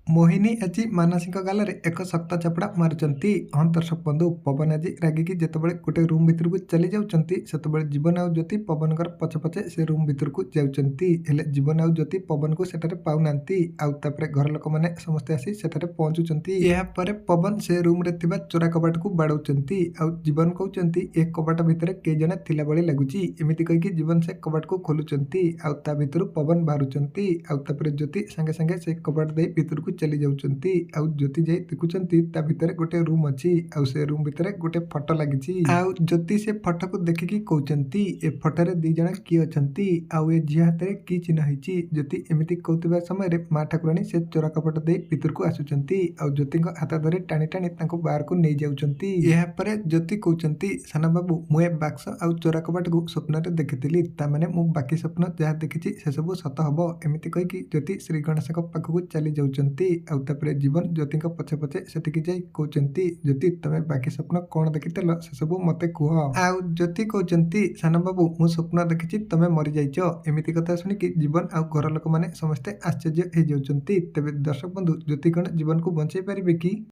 ମୋହିନୀ ଆଜି ମାନସୀଙ୍କ ଗାଲରେ ଏକ ଶକ୍ତ ଚାପୁଡ଼ା ମାରୁଛନ୍ତି। ହଁ ଦର୍ଶକ ବନ୍ଧୁ, ପବନ ଆଜି ରାଗିକି ଯେତେବେଳେ ଗୋଟେ ରୁମ୍ ଭିତରକୁ ଚାଲି ଯାଉଛନ୍ତି, ସେତେବେଳେ ଜୀବନ ଆଉ ଜ୍ୟୋତି ପବନଙ୍କର ପଛେ ପଛେ ସେ ରୁମ୍ ଭିତରକୁ ଯାଉଛନ୍ତି। ହେଲେ ଜୀବନ ଆଉ ଜ୍ୟୋତି ପବନକୁ ସେଠାରେ ପାଉନାହାନ୍ତି। ଆଉ ତାପରେ ଘର ଲୋକମାନେ ସମସ୍ତେ ଆସି ସେଠାରେ ପହଞ୍ଚୁଛନ୍ତି। ଏହାପରେ ପବନ ସେ ରୁମ୍ରେ ଥିବା ଚୋରା କବାଟକୁ ବାଡ଼ଉଛନ୍ତି ଆଉ ଜୀବନ କହୁଛନ୍ତି, ଏ କବାଟ ଭିତରେ କେହି ଜଣେ ଥିଲା ଭଳି ଲାଗୁଛି। ଏମିତି କହିକି ଜୀବନ ସେ କବାଟକୁ ଖୋଲୁଛନ୍ତି ଆଉ ତା ଭିତରୁ ପବନ ବାହାରୁଛନ୍ତି। ଆଉ ତାପରେ ଜ୍ୟୋତି ସାଙ୍ଗେ ସାଙ୍ଗେ ସେ କବାଟ ଦେଇ ଭିତରକୁ ଚାଲି ଯାଉଛନ୍ତି। ଆଉ ଜ୍ୟୋତି ଯାଇ ଦେଖୁଛନ୍ତି, ତା ଭିତରେ ଗୋଟେ ରୁମ୍ ଅଛି ଆଉ ସେ ରୁମ୍ ଭିତରେ ଗୋଟେ ଫଟୋ ଲାଗିଛି। ଆଉ ଜ୍ୟୋତି ସେ ଫଟୋକୁ ଦେଖିକି କହୁଛନ୍ତି, ଏ ଫଟୋରେ ଦି ଜଣ କିଏ ଅଛନ୍ତି ଆଉ ଏ ଝିଅ ହାତରେ କି ଚିହ୍ନ ହେଇଛି? ଜ୍ୟୋତି ଏମିତି କହୁଥିବା ସମୟରେ ମା ଠାକୁରାଣୀ ସେ ଚୋରା କବାଟ ଦେଇ ଭିତରକୁ ଆସୁଛନ୍ତି ଆଉ ଜ୍ୟୋତିଙ୍କ ହାତ ଧରି ଟାଣି ଟାଣି ତାଙ୍କୁ ବାହାରକୁ ନେଇଯାଉଛନ୍ତି। ଏହାପରେ ଜ୍ୟୋତି କହୁଛନ୍ତି, ସାନ ବାବୁ, ମୁଁ ଏ ବାକ୍ସ ଆଉ ଚୋରା କବାଟକୁ ସ୍ୱପ୍ନରେ ଦେଖିଥିଲି, ତାମାନେ ମୁଁ ବାକି ସ୍ୱପ୍ନ ଯାହା ଦେଖିଛି ସେସବୁ ସତ ହବ। ଏମିତି କହିକି ଜ୍ୟୋତି ଶ୍ରୀ ଗଣେଶଙ୍କ ପାଖକୁ ଚାଲି ଯାଉଛନ୍ତି। ଆଉ ତାପରେ ଜୀବନ ଜ୍ୟୋତିଙ୍କ ପଛେ ପଛେ ସେଠିକି ଯାଇ କହୁଛନ୍ତି, ଜ୍ୟୋତି, ତମେ ବାକି ସ୍ୱପ୍ନ କ'ଣ ଦେଖିଥିଲ ସେସବୁ ମତେ କୁହ। ଆଉ ଜ୍ୟୋତି କହୁଛନ୍ତି, ସାନ ବାବୁ, ମୁଁ ସ୍ୱପ୍ନ ଦେଖିଛି ତମେ ମରିଯାଇଛ। ଏମିତି କଥା ଶୁଣିକି ଜୀବନ ଆଉ ଘର ଲୋକମାନେ ସମସ୍ତେ ଆଶ୍ଚର୍ଯ୍ୟ ହେଇଯାଉଛନ୍ତି। ତେବେ ଦର୍ଶକ ବନ୍ଧୁ, ଜ୍ୟୋତି କ'ଣ ଜୀବନକୁ ବଞ୍ଚେଇ ପାରିବେ କି?